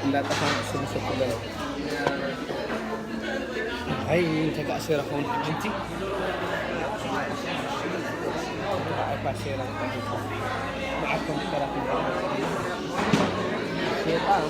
እንዳጠፋ ንሱ ንሰቱ ኣለና። ኣይ፣ እንተ ከኣ ሴራ ኸውን ሕጂ እቲ። ኣይ፣ ሴራ። መዓት ኮምፒውተራት ሴጣን።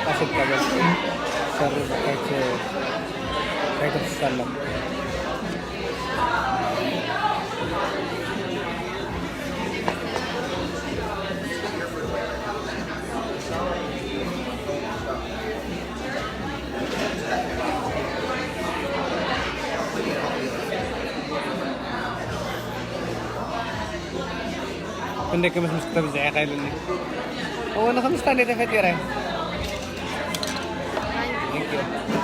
ፋሲል ቀበል ሰር ከይት-፣ ከይትፍሰሎም። ክንደይ ክምስምስ ክተብዝሕ ኢኻ ኢሉኒ። እወ፣ ንኽምስታ እንዴ ተፈጢረ። Thank you።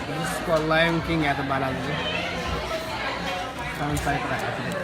ዲስኮ ላዮን ኪንግ እያ ትበሃል ኣብዚ። ሳንሳይ ጥራሕ እያ ትልከ።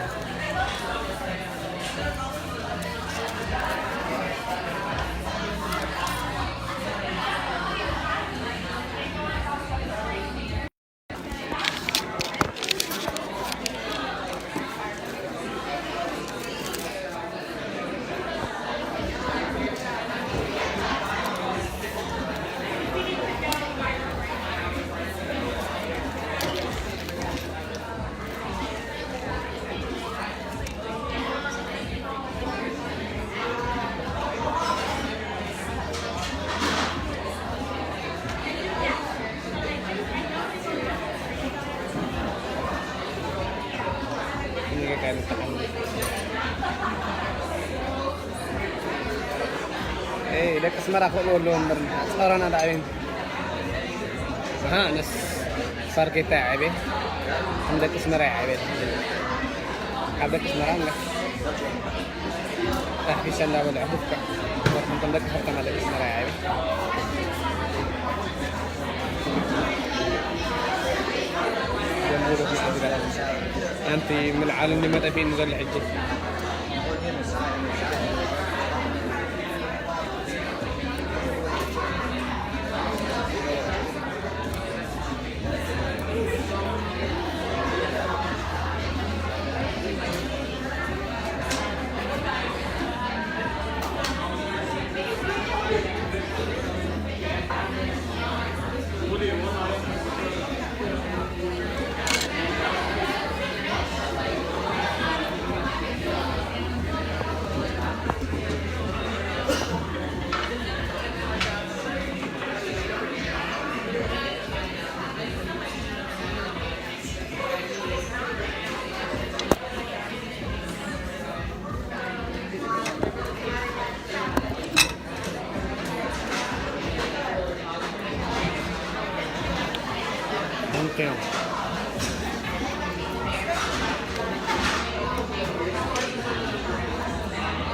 ኣስመራ ክእልዎ ኣለዎ እምበር ጸረና ደኣ ኣበይ። ኣነስ ፋርጌታ ይዓይበ። ከም ደቂ ኣስመራ ይዓይበ። ካብ ደቂ ኣስመራ እንዳ ኣሕቢሰ እንዳበልዑ ብትኩዕ። እምበር ከም ደቂ ከተማ ደቂ ኣስመራ ይዓይበ። ኣንቲ ምልዓል እንዲ መጠፊእኒ ዘሎ ሕጂ።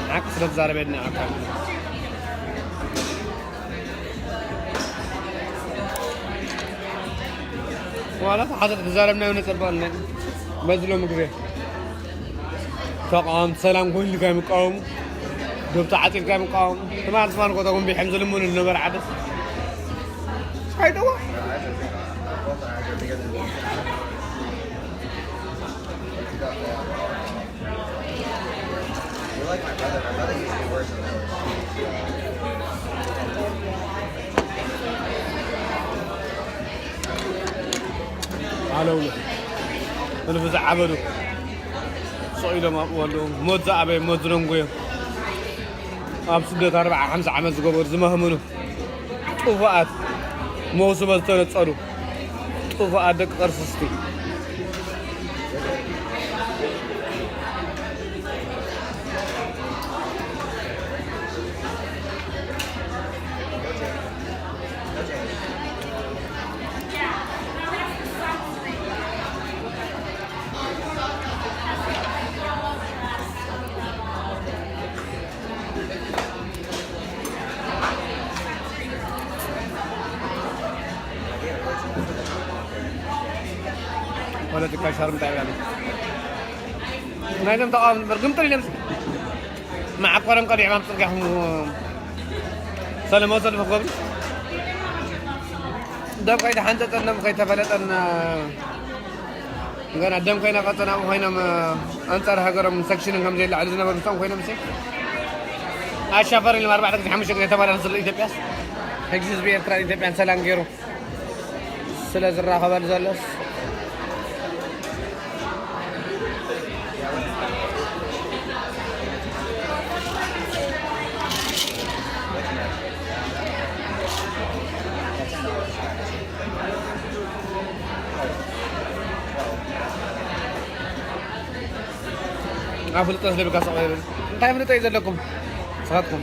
ሓቂ ስለ ተዛረበ የድንቐካ። ዋላ ሓደ ተዛረብና የሆነ ጸባልና በዚ ሎሚ ግዜ ተቃወምቲ ሰላም ኮይኑ ኢልካ ምቃወሙ፣ ዶብ ተዓጺልካ ምቃወሙ፣ ትማል ትማል እኮ ተጎንቢሖም ዝልምኑ ዝነበረ ዓደስ። ኣይደዋ። ኣለውሉ። እልፊ ዝዓበዱ ስቕ ኢሎም ኣብኡ ኣለዉ። ሞት ዝኣበየ፣ ሞት ዝደንጎዮ፣ ኣብ ስደት ኣርብዓ ሓምሳ ዓመት ዝገበሩ፣ ዝመህምኑ፣ ጥፉኣት፣ መውስቦ ዝተነጸሉ፣ ጥፉኣት ደቂ ቅርስስቲ። ፖለቲካ ሻርምጣ ይብላሉ። ናይዞም ተቃወምቲ እምበር ግምጥል ኢሎም መዓኮሮም ቀዲዖም ኣብ ጽርግያ ሰለማዊ ሰልፊ ክገብሩ፣ ደም ከይተሓንጸጸን ደም ከይተፈለጠን፣ ገና ደም ከይነቐጸን ኣብኡ ኮይኖም፣ ኣንጻር ሃገሮም ሰክሽንን ከም ዘየለዓሉ ዝነበሩ ንሶም ኮይኖም ሲ ኣሻፈር ኢሎም ኣርባዕተ ግዜ ሓሙሽተ ግዜ ተባላን ስለ ኢትዮጵያስ፣ ሕጂ ህዝቢ ኤርትራን ኢትዮጵያን ሰላም ገይሩ ስለ ዝራኸበሉ ዘሎስ፣ ኣፍልጦ ስለብካ ሰቕ ይብል። እንታይ ፍልጦ እዩ ዘለኩም? ስኻትኩም?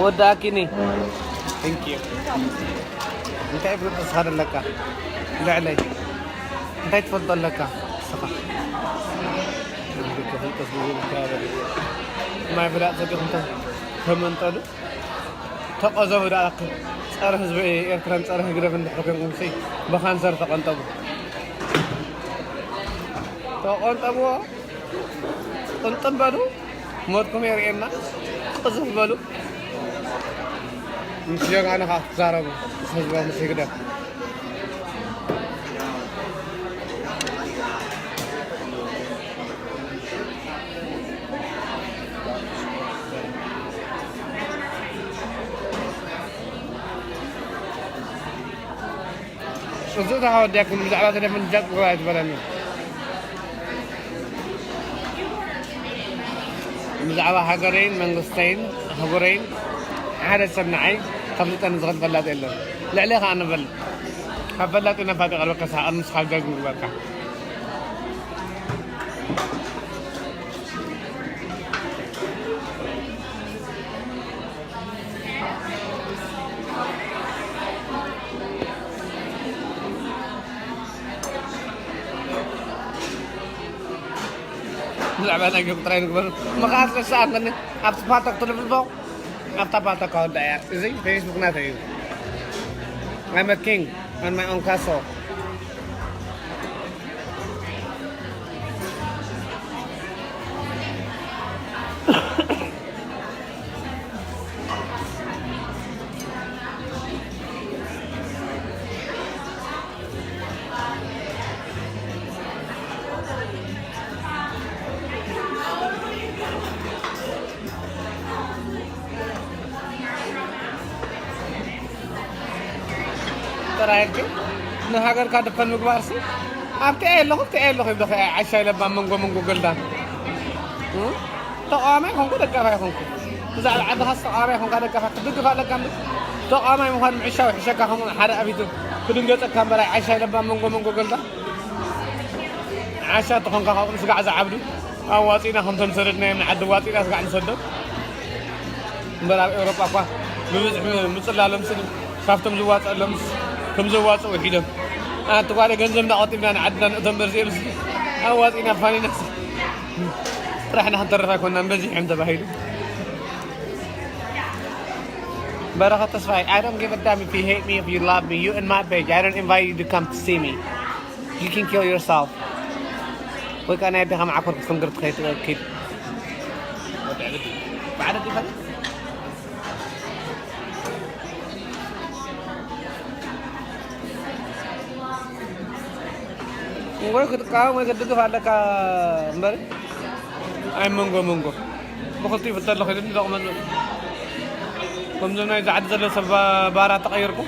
ወዳኪኒ። Thank you። እንታይ ፍልጦ ስኻ ኣለካ? ልዕለይ። እንታይ ትፈልጦ ኣለካ? ስኻ። ፍልጦ ስለብካ ማይ ፍላጥ ሰዲኹም ተመንጠሉ። ተቐዘቡ ደኣ። ጸረ ህዝቢ ኤርትራን ጸረ ህግደፍ እንድሕር ኮንኩም ሲ ብካንሰር ተቐንጠቡ። ተቐንጠብዎ። ቅንጥም በሉ። ሞትኩም የርእየና። ቅዝፍ በሉ። ምስ ጀጋኑ ከኣ ትዛረቡ። ምስ ህዝቢ ምስ ህግደፍ። እዚ ተወዲኣኩም ብዛዕባ ተደፍን ጃቅ ግባ ኣይትበለኒ። ብዛዕባ ሃገረይን መንግስተይን ኣህጉረይን ሓደ ሰብ ንዓይ ከፍልጠኒ ዝኽእል ፈላጥ የለን። ልዕሌ ከኣ ንበል። ካብ ፈላጥ ነፋጥ ይቐርበካ፣ ሳቕ ንስኻ ጃጅ ምግበርካ። ብዛዕባ ናይ ጌም ጥራይ ንግበር። መኸዓ ስለ ዝሰኣንከኒ ኣብቲ ፓልቶክ ትልብልቦ፣ ኣብታ ፓልቶክ ኣወዳ እያ። እዚ ፌስቡክ ናተይ እዩ። I'm a king on my own castle. ጥራይ ኢልኪ ንሃገርካ ድፈን ምግባርሲ ኣብቲ ኣለኹ ኣብቲ ኣለኹ ይብለኺ። ዓሻይ ለባም መንጎ መንጎ ገልዳም። እ? ተቃዋማይ ኮንኩ ደጋፋይ ኮንኩ፣ ብዛዕባ ዓድኻስ ተቃዋማይ ኮንካ ደጋፋይ ክትድግፍ ኣለካ እምበር፣ ተቃዋማይ ምዃን ምዕሻው ይሕሸካ። ከምኡ ሓደ ኣቢቱ ክድንገጸካ እምበር፣ ኣይ ዓሻይ ለባም መንጎ መንጎ ገልዳም። ዓሻ ተኾንካ ካብኡ ንስጋዕ ዝዓብዱ ኣዋጺእና ከምቶም ዝሰደድናዮም ንዓዲ ዋጺእና ስጋዕ ንሰዶም። እምበር ኣብ ኤውሮጳ እኳ ብብዝሒ ምጽላሎምስ ካብቶም ዝዋጸኣሎምስ ከም ዘዋጽኡ ውሒዶም። ኣንቲ ጓለ ገንዘብ እንዳቆጢብና ንዓድና ንእቶም መርዚኦምስ ኣዋጺእና ፋኒናስ ጥራሕና ክንተርፍ ኣይኮንናን በዚሖም ተባሂሉ። በረኸት ተስፋይ፣ I don't give a damn if you hate me, if you love me, you in my page. I don't invite you to come to see me. You can kill yourself. ወይ ከዓ ናይ ኣዴኻ መዓኮር ክትፍንግር ትኸይድ ትበል ኪድ። ወዲ ዕብዲ። ብዓደዲ ይፈልጥ? ወይ ክትቃወም ወይ ክትድግፍ ኣለካ እምበር፣ ኣይ መንጎ መንጎ ብኽልቲኡ ይፍተ ኣለኹ ኢሉኒ ደቕ መዝበል። ከምዞም ናይዚ ዓዲ ዘሎ ሰብ ባ-፣ ባራት ተቐይርኩም፣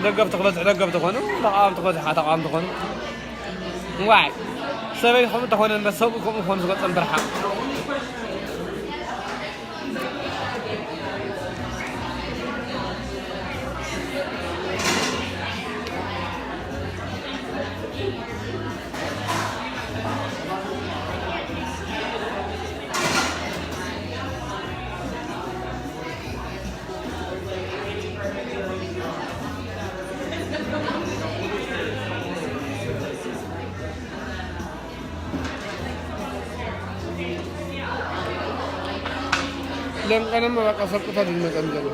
ደገፍቲ ክበዝሑ ደገፍቲ ኮኑ፣ ተቓወምቲ ክበዝሑ ተቓወምቲ ኮኑ። ዋይ፣ ሰበይቲ ከምኡ ተኾነ እምበር ሰብኡ ከምኡ ክኾኑ ዝገጸም ብርሓቕ። ለንቀነማ በቃ ሰብ ቅተል እዩ መጸን ዘሎ።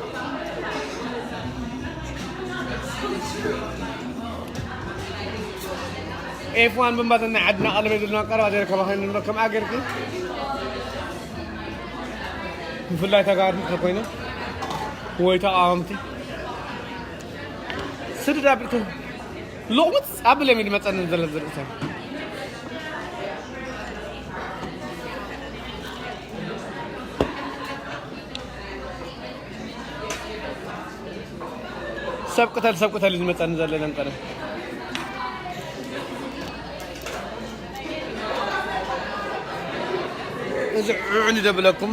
ኤፍ ዋን ብምባል ናይ ዓድና ቀለመ ዘለና ቀረባ ዘይረከባ ኮይኑ ንብሎ ከምኣ ጌርኪ። ብፍላይ ተጋሩ እንተኮይኑ ወይ ተቃወምቲ ስድድ ኣቢልኩም ሎቕምጽ ኣብል እዮም ኢሉ መጸኒ ዘሎ ዝርእሰ። ሰብ ቅተል ሰብ ቅተል እዩ ዝመጸኒ ዘሎ ለንቀነ። እዚ ዕዕን ደብለኩም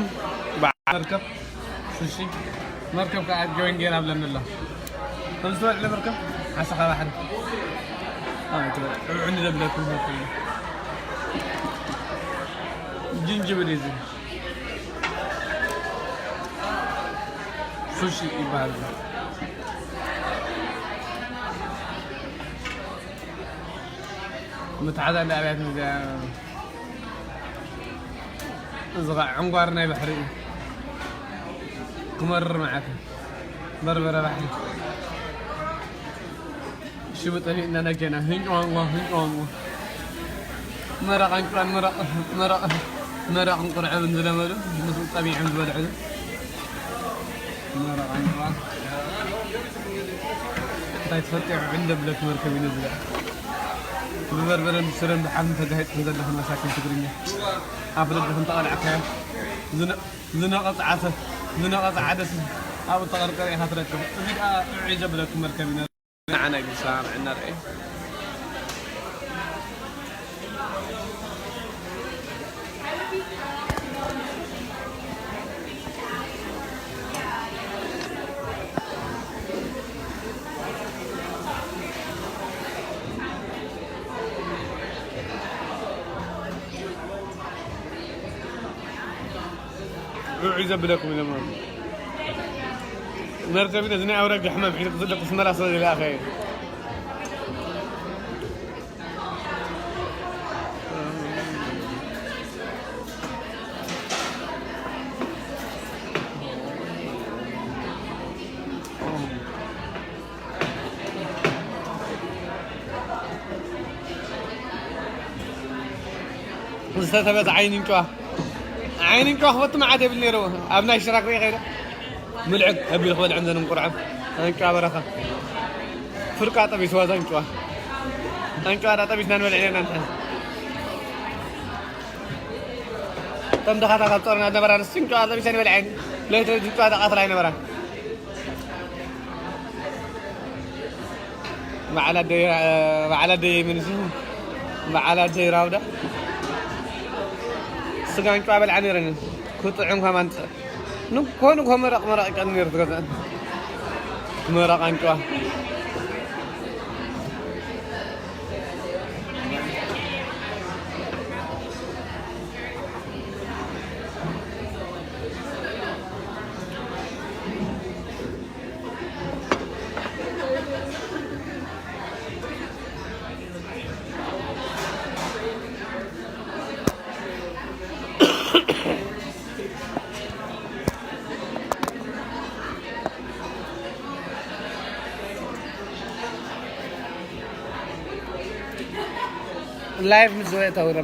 በዓል መርከብ ሱሺ መርከብ ከዓ ጆይን ጌራ ብለኒ ኣሎ። ከም ዝተበልዐ መርከብ ዓሳኻ ባሕሪ። ኣይ፣ ትበልዕ። ዕዕን ደብለኩም መርከብ። ጅንጅብል እዩ እዚ። ሱሺ ይበሃል። መትሓዚ ኣለ ኣብያት ሚድያ። እዚ ኸዓ ዕንጓር ናይ ባሕሪ እዩ። ክመርር መዓት። በርበረ ባሕሪ። ሽቡ ጠፊእና ነኬና። ህንጭዋንጓ፣ ህንጭዋንጓ። መረቕ ኣንጭዋን መረቕ፣ መረቕ፣ መረቕ እንቁርዕብን ዝለመዱ፣ ምስ ጠቢዖም ዝበልዕሉ። መረቕ ኣንጭዋ። እንታይ ትፈልጥ? ዕንደ ብለክ መርከብ እዩ ዝብላዕ። ብበርበረን ብስረን ብሓርን ተጋሂጥኩም ዘለኹም መሳኪን ትግርኛ። ኣፍ ደድኽም ተቐላዕካዮ። ዝነ-፣ ዝነቐጸ ዓሰ፣ ዝነቐጸ ዓደስ ኣብኡ ተቐርቀረ ኢኻ ትረክብ። እዚ ደኣ ዕዒ ዘብለኩም መርከብ እዩ። ንዓና እዩ ዝሰማምዐና ርኣይ። ውዑይ ዘብለኩም ኢሎም። መርከብ ነዚ ናይ ኣውራጃ ሕማም ሒዙ ክስለኩ ስመራ ስለ ዝለኣኸ እዩ። ዝተተበተ ዓይኒ እንጭዋ፣ ዓይኒ እንጭዋ ክፈቱ መዓት የብል ነይሩ። ኣብ ናይ ሽራክ ርኢ ከይደ ምልዕግ ኣቢሉ ክበልዐም ዘን እንቁርዖም። ኣንጭዋ በረኻ ፍርቃ ጠቢስዋ እዛ እንጭዋ። ኣንጭዋ ዳ ጠቢስና ንበልዕ ነና ንሕና። እቶም ድኻታት ኣብ ጾርና ዝነበራ ንስ እንጭዋ ጠቢሰን ይበልዐን። ለይተ እንጭዋ ተቓትላ ይነበራን። በዓል ኣደይ፣ በዓል ኣደይ ምንሲ፣ በዓል ኣደይ ራውዳ። ስጋ እንጭዋ በልዓ ነይረን። ክጥዑም ከማን ጸ-፣ ንኮ ንኮ መረቕ መረቕ ይቀን ነይሩ ትገዝአን። መረቕ ኣንጭዋ። ላይቭ ምስ ዘወ ተውረ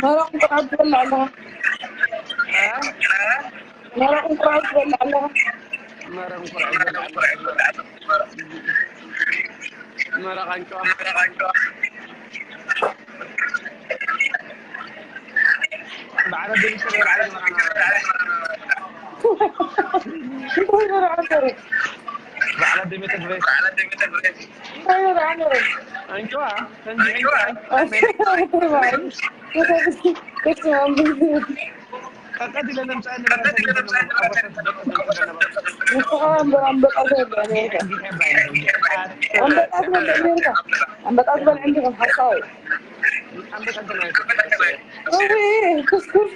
መረቕ እንቁላል ትበልዕ ኣለኻ። መረቕ እንቁላል ትበልዕ ኣለኻ። መረቕ እንቁላል ትበልዕ ኣለኻ። መረቕ ኣንጭዋ። በዓል ኣደይ ምስተበልዐ። እንታይ መርዓ ነሩ? በዓል ኣደይ መተግበይ። እንታይ መርዓ ነሩ? ኣንጭዋ፣ ፈንጂ ኣንጭዋ። ቀቀድ ኢለ ለምሳሌ ንስኻ እምበር ኣንበጣ ትበልዕ ነርካ። ኣንበጣ ትበልዕ ነርካ። ኣንበጣ ትበልዕ እንዲኹም ሓሳዊ። ኣንበጣ እንተ ማለት እዩ። እውይ፣ ኩስኩስ።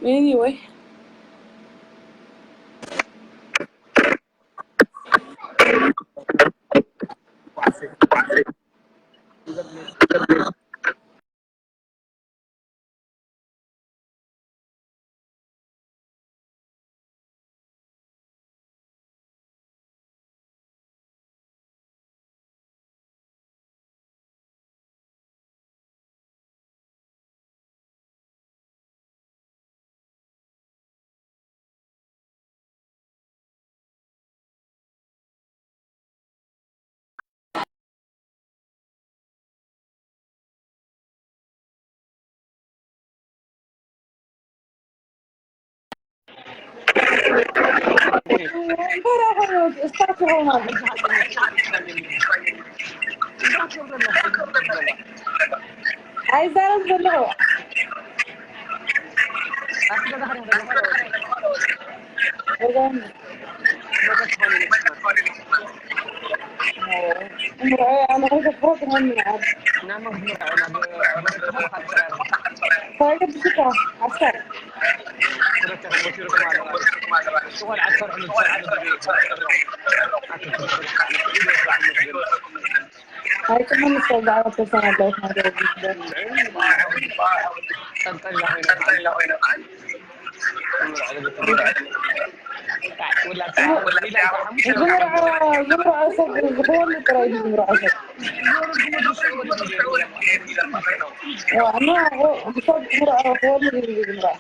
Anyway. ኣይዛረብ ዘለኹ። ኣይቅድም ሰብ ብዛዕባ ፐርሰናል ላይፍ ነገር ዝግበር። ዝምርዖ፣ ዝምርዖ ሰብ ዝኸውን ጥራይ እዩ ዝምርዖ ሰብ። ዋ፣ እና፣ ኦ፣ ብሰብ ዝምርዖ ክወልድ እዩ ዝምርዖ።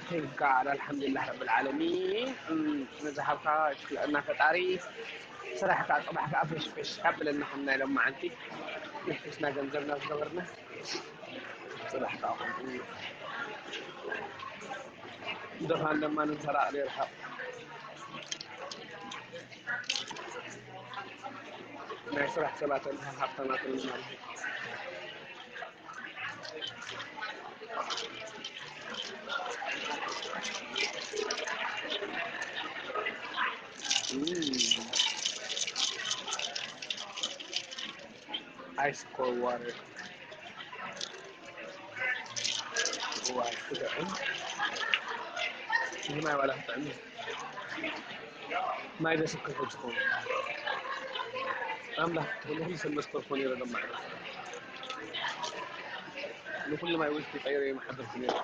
Thank God፣ ኣልሓምዱሊላህ ረብል ዓለሚን። እም፣ ንዝሃብካ ይክልአና ፈጣሪ። ስራሕ ከዓ ፅባሕ ከዓ ፍሽ ፍሽ ኣብለና ከም ናይ ሎማዓንቲ። ንሕስና ገንዘብና ዝገበርና። ጽባሕ ከኣ ከምኡ ድኻን ድማ ንተራቕ ይርሓቕ። ናይ ስራሕ ሰባት ሃብታማት ንኾን። እም። Ice cold water. ዋይ፣ ክጥዕም። እዚ ማይ ዋላ ክጥዕም እዩ። ማይ ደስ ክብል ዝኸውን። ኣምላኽ፣ ንኹሉ ሰብ መስከርኮ ነይረ ደማ። ንኹሉ ማይ ውሽጢ ቀይረ እዮም ሓደርኩ ነይረ።